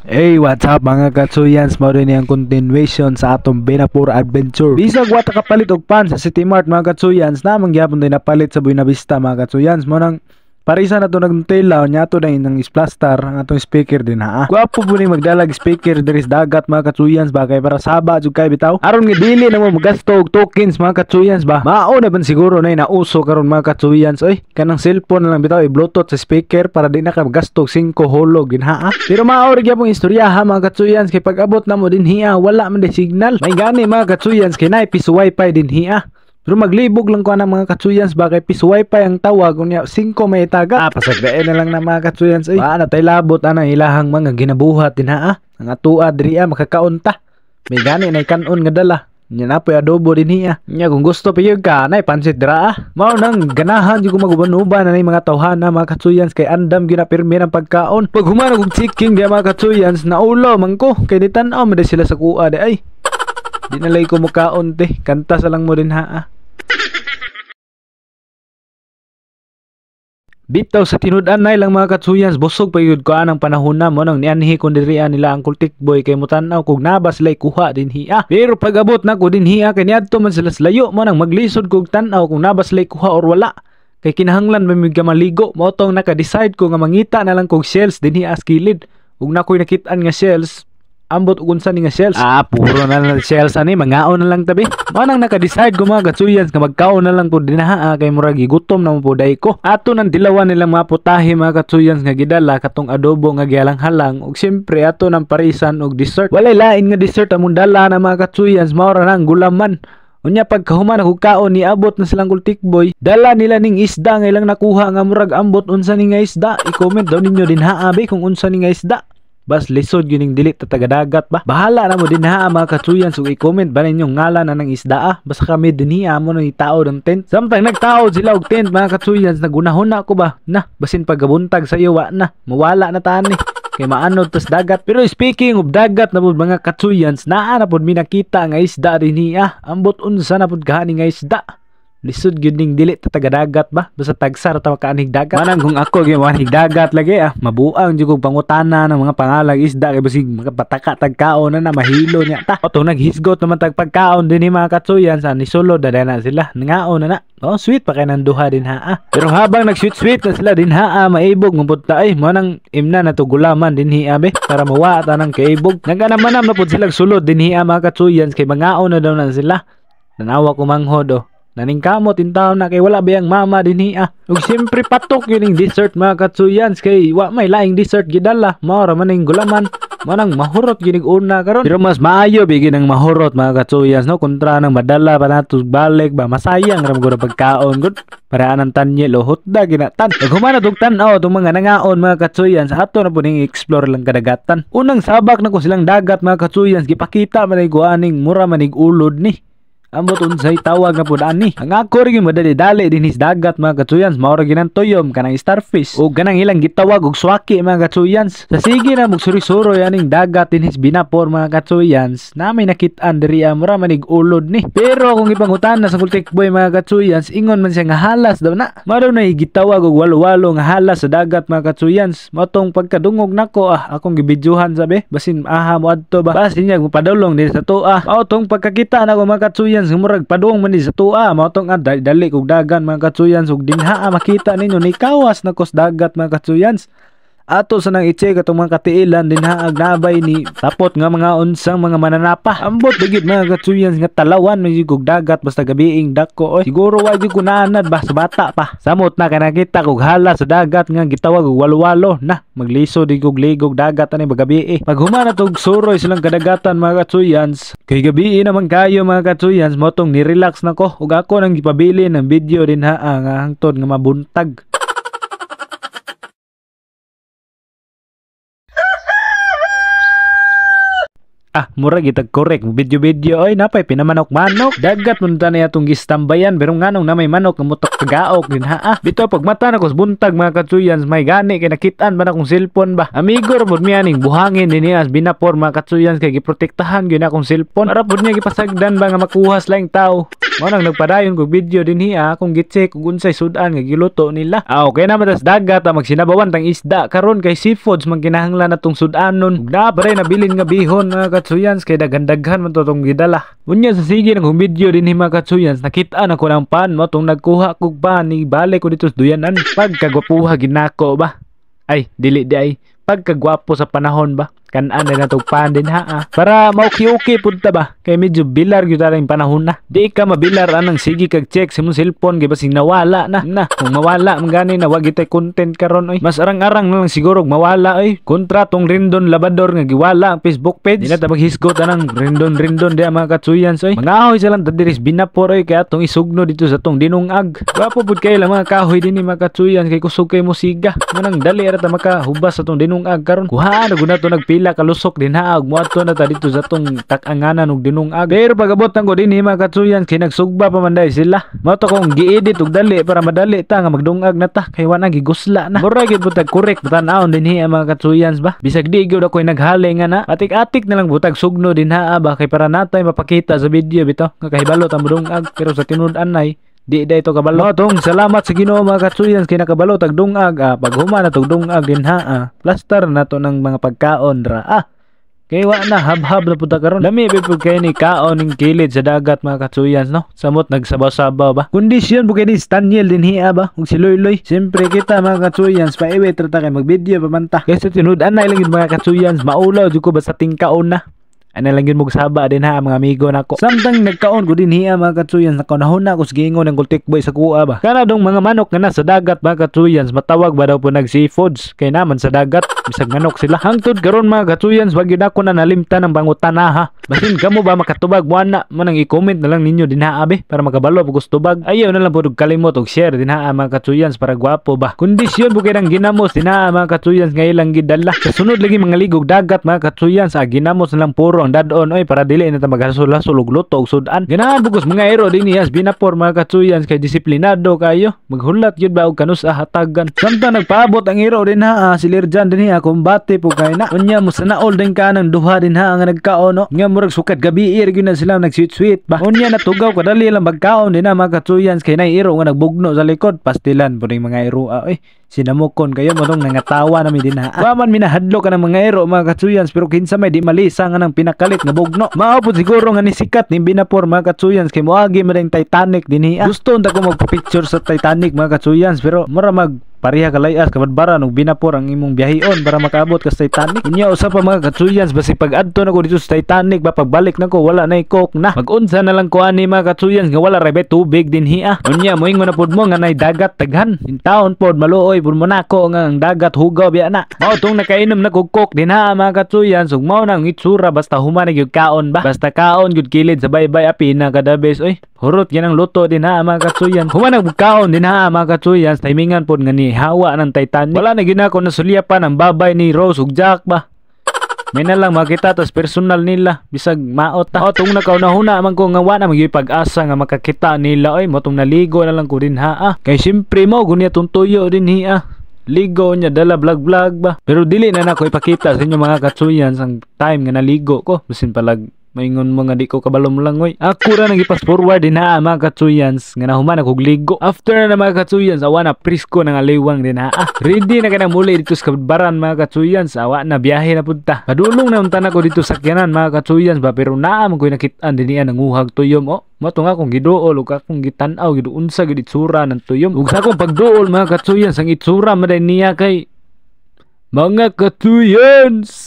Hey, what's up mga katsuyans? Mao rin ang continuation sa atong Benapur adventure. Bisag wa ta kapalit og pan sa City Mart mga katsuyans, namang gyapon din napalit sa Buena Vista mga katsuyans. Mao nang parisa na to nagtela nya ato na nang isplastar ang atong speaker din ha. Gwapo po ni magdalag speaker diri sa dagat mga katsuyans ba, kay para saba jud kay bitaw. Aron nga dili na mo magasto og tokens mga katsuyans ba. Mao na ban siguro na nauso karon mga katsuyans oy. Kanang cellphone na lang bitaw i-bluetooth sa speaker para di na ka magasto og 5 hulog din ha. Pero mao ra gyapon istorya ha mga katsuyans, kay pag-abot na mo din hiya wala man di signal. May gani mga katsuyans kay naay piso wifi din hiya. Pero maglibog lang ko na mga katsuyans ba, kay piso wifi ang tawag unya 5 may taga. Pasagdaen na lang na mga katsuyans oy. Ba na tay labot ana ilahang mga ginabuhat din ha. Ang atua diri makakaon ta. May gani nay kanon nga dala. Nya napoy adobo din hiya. Nya kung gusto pa yun ka nay pansit dira. Mao nang ganahan jud ko maguban-uban na mga tawhana mga katsuyans, kay andam gyud na pirmi ang pagkaon. Pag human og checking di mga katsuyans, naulo man ko kay di tan-aw man sila sa kuha di ay. Di na lay ko mukaon te, kanta sa lang mo din ha. Bitaw sa tinud-an nay lang mga katsuyans, busog pa yun ko anang panahon na mo nang nianhi kun diri nila ang kultik boy kay mutan-aw kog naba sila kuha din hiya. Pero pag-abot na ko din hiya kay niadto man sila sa layo mo nang maglisod kog tan-aw kung naba sila kuha or wala. Kay kinahanglan man mig maligo, mao tong naka-decide ko nga mangita na lang kog shells din hiya sa kilid. Ug nakoy nakit-an nga shells, ambot og unsa ni nga shells. Puro na lang shells ani, mangaon na lang tabi. Mao nang naka-decide ko mga katsuyans nga magkaon na lang pud dinha kay murag gigutom na mo pud ay ko. Ato nang dilawan nilang mga putahe mga katsuyans nga gidala katong adobo nga gihalang-halang ug siyempre ato nang parisan og dessert. Walay lain nga dessert among dala na mga katsuyans, mao ra nang gulaman. Unya pagkahuman ako kaon niabot na silang kultik boy, dala nila ning isda nga ilang nakuha nga murag ambot unsa ni nga isda. I-comment daw ninyo din ha abi kung unsa ni nga isda. Bas lisod yun yung dili tatagadagat ba. Bahala na mo din ha mga katsuyans ug i-comment ba ninyong ngalan na ng isda ah. Basta kami din hiya mo nang itao ng tent. Samtang nagtaod sila og tent mga katsuyans, nagunahon na ako ba. Na, basin pagabuntag sa iyo wa na. Mawala na tani. Kay maanod tas dagat. Pero speaking of dagat na pud mga katsuyans, naa na pud mi nakita nga isda din hiya. Ambot unsa na pud kahani nga isda. Lisod gyud ning dili tatagadagat ba, basta tagsar ta makaanhig dagat. Manang kung ako gyud maanhig dagat lagi mabuang jud kog pangutana ng mga pangalang isda kay basig makapataka tag kaon na na mahilo niya ta. Otong naghisgot naman tag pagkaon dinhi mga katsuyan sa nisulod na na sila nangaon na na. Oh, sweet pa kay nang duha din ha. Pero habang nag-sweet-sweet na sila din ha, maibog mapud ta ay mo nang imna na to gulaman dinhi be para mawa ta nang kaibog. Naganamanam na pud sila sulod dinhi mga katsuyans kay mangaon na daw na sila. Nanawa ko manghod oh. Naningkamot in taon na kay wala bayang mama din hiya. Ug siyempre patok yun yung dessert mga katsuyans kay wa may laing dessert gidala. Mao ra man ning gulaman. Manang mahurot ginig una karon. Pero mas maayo bigin ang mahurot mga katsuyans no, kontra nang madala pa nato balik ba, masayang ra gud pagkaon gud. Para anang tanye lohot da ginatan. Ug human na tug tan-aw tong mga nangaon mga katsuyans, ato na po ning explore lang kadagatan. Unang sabak na ko silang dagat mga katsuyans, gipakita man ay aning mura manig ulod ni. Ambot unsay tawag na pud ani. Ang ako rin madali-dali din his dagat mga katsuyans, mao ra ginang tuyom kanang starfish o kanang ilang gitawag og swaki mga katsuyans. Sa sige na magsuri-suroy aning dagat din his Binapor mga katsuyans, na may nakit-an diri mura manig ulod ni. Pero kung ipangutan na sa kultik boy mga katsuyans, ingon man siya nga halas daw na. Mao daw na gitawag og walo-walo nga halas sa dagat mga katsuyans. Mao tong pagkadungog nako akong gibidyuhan sabi, basin aha mo adto ba. Basin niya padulong din sa tuwa. Mao tong pagkakita nako mga katsuyans, murag padung man ni sa tuwa. Mao tong dali kog dagan mga katsuyans ug dinha makita ninyo ni kawas na kos dagat mga katsuyans. Ato sa nang i-check atong mga katiilan dinha ag nabay ni tapot nga mga unsang mga mananapa. Ambot bigid mga katsuyans nga talawan man jud kog dagat basta gabiing dako oy. Siguro wa jud ko naanad ba sa bata pa. Samot na kay nakita kog hala sa dagat nga gitawag og walo-walo na maglisod og ligog dagat ani bagabi. Pag human na tog suroy silang kadagatan mga katsuyans, kay gabii naman kayo mga katsuyans, mao tong ni-relax na ko ug ako nang gipabili ng video dinha nga hangtod nga mabuntag. Ah, mura gitag korek mo video-video oy, napay pinamanok-manok. Dagat man ta na atong gistambayan, pero nganong na may manok nga mutok kagaok din ha. Ah, bitaw pag mata na ko sa buntag, mga katsuyans, may gani kay nakitaan ba na akong cellphone ba. Amigo ra pud mi aning buhangin din niya binapor, mga katsuyans, kay giprotektahan gyud na akong cellphone. Para pud niya gipasagdan ba nga makuha sa laing tao. Mao nang nagpadayon kog video din hiya akong gi-check kung unsay sudan nga giluto nila. Ah, okay na matas dagat, ah, magsinabawan tang isda karon kay seafoods man kinahanglan natong sudanon. Ug naa pa rin nabilin nga bihon, mga katsuyans, kay daghan-daghan man to tong gidala. Unya sa sige ng video din mga katsuyans, nakita na ko ng pan mo tong nagkuha kog pan ni balik ko dito sa duyanan. Pagkagwapuha ginako ba? Ay, dili di ay. Pagkagwapo sa panahon ba? Kanaan na natog pan din ha ah. Para mauki-uki pud ta ba? Kay medyo bilar gyud ta panahon na. Di ka mabilar anang sige kag check sa imong cellphone kay basing nawala na. Na, kung mawala man gani na wa gitay content karon oy. Mas arang-arang na lang siguro og mawala oy. Kontra tong Rindon Labador nga giwala ang Facebook page. Di na ta maghisgot anang Rindon Rindon diha, mga katsuyans oy. Mangahoy silang ta diri sa binapor oy kay atong isugno dito sa tong dinungag. Gwapo pud kay lang mga kahoy dinhi, mga katsuyans, kay kusog kay musiga. Manang dali ra ta makahubas sa tong dinungag karon. Kuhaan na gud nato nagpila kalusok din ha ug moadto na ta dito sa tong tak-anganan og dinungag. Pero pag-abot nang ko dinhi, mga katsuyans, kay nagsugba pa man dai sila. Mao to kong gi-edit og dali para madali ta nga magdungag na ta kay wa na gigusla na. Mura gyud butag korek tan-awon dinhi ang mga katsuyans ba. Bisag di gyud ako'y naghali nga na. Atik-atik na lang butag sugno din ha ba kay para natay mapakita sa video bitaw nga kahibalo ta modungag, pero sa tinud-an ay di da ito kabalo. Tong salamat sa Ginoo, mga katsuyans, kay nakabalo tag dungag ah. Pag human na tog dungag din ha ah. Plaster na to ng mga pagkaon ra ah. Kay wa na habhab na pud ta karon. Lami ba pud kay ni kaon ning kilid sa dagat, mga katsuyans, no. Samot nagsabaw-sabaw ba. Kondisyon pud kay ni Staniel din hiya ba ug si Loyloy. Siyempre kita, mga katsuyans, paiwit ra ta kay mag-video pa man ta. Kay sa tinud-an na ilang yun, mga katsuyans, maulaw jud ko basta tingkaon na. Ano lang yun magsaba din ha mga amigo nako. Samtang nagkaon ko din hiya, mga katsuyans, nakanahon na ako sa giingon ng kultik boy sa kuha ba. Kana dong mga manok nga nasa dagat, mga katsuyans, matawag ba daw po nag seafoods kay naman sa dagat bisag manok sila. Hangtod karon, mga katsuyans, wag yun ako na nalimtan ng pangutana ha. Basin kamo ba makatubag mo ana mo nang i-comment na lang ninyo din ha abe para makabalo po tubag. Ayaw na lang po kalimot og share din ha, mga katsuyans, para gwapo ba. Kondisyon po kay nang ginamos din ha, mga katsuyans, nga ilang gidala. Sa sunod lagi mga ligog dagat, mga katsuyans, ah, ginamos na lang puro ang dadon oy para dili na ta maghasol-hasol og luto og sudan. Ganahan bugos mga ero din niya binapor, mga katsuyans, kay disiplinado kayo. Maghulat gyud ba og kanus hatagan. Samtang nagpaabot ang ero din ha, ah, si Lirjan din ha, kumbate po kay na. Unya mo sanaol din ka ng duha din ha nga nagkaon no. Nga murag sukat gabi gyud na sila nag-sweet-sweet ba. Unya natugaw kadali lang magkaon din na, mga katsuyans, kay nay ero nga nagbugno sa likod. Pastilan po ning mga ero ah, oy. Sinamukon kayo mo tong nangatawa na mi din ha. Wa man minahadlo ka ng mga ero, mga katsuyans, pero kinsa may di malisa nga ng pinakalit nga bugno. Mao pud siguro nga nisikat ni binapor, mga katsuyans, kay moagi man ang Titanic dinhi. Gusto unta ko magpa-picture sa Titanic, mga katsuyans, pero mura mag pareha kalayas kabadbaran og binapor ang imong biyahion para makaabot ka sa Titanic. Unya usa pa, mga katsuyans, basi pag adto nako dito sa Titanic ba, pagbalik nako wala na coke na. Mag-unsa na lang ko ani, mga katsuyans, nga wala ra tubig dinhi ah. Unya moingon na pud mo nga nay dagat taghan. Intawon pod maluoy pud mo nako nga ang dagat hugaw biya na. Mao tong nakainom na kog coke din ha, mga katsuyans, ug mao na ang itsura basta human na gyud kaon ba. Basta kaon gyud kilid sa baybay apina kada bes oy. Hurot yan ang luto din ha, mga katsuyan. Human nagkaon din ha, mga katsuyans, timingan pod nga ni hawa ng Titanic. Wala na gyud ako nasulyapan ang babay ni Rose ug Jack ba. May na lang makita tas personal nila bisag maot ta. O tung nakaunahuna man ko nga wa na magyud pag-asa nga makakita nila oy, mo tong naligo na lang ko din ha ah. Kay siyempre mo gunya tong tuyo din hi ah. Ligo niya dala vlog vlog ba. Pero dili na nako ipakita sa inyo, mga katsuyans, ang time nga naligo ko. Bisin palag maingon mo nga di ko kabalo mo lang oy. Ako ra nang ipas forward din ha, mga katsuyans, nga nahuman ako ligo. After na, mga katsuyans, awa na presko ng aliwang din ha. Ah, ready na ka na muli dito sa kabadbaran, mga katsuyans. Awa na biyahe na punta. Padulong na unta na ko dito sa sakyanan, mga katsuyans ba, pero naa man ko'y nakitaan din niya nanguhag tuyom oh. Mo to nga akong giduol ug akong gitan-aw gid unsa gid itsura ng tuyom. Ug sa akong pagduol, mga katsuyans, ang itsura man niya kay mga katsuyans.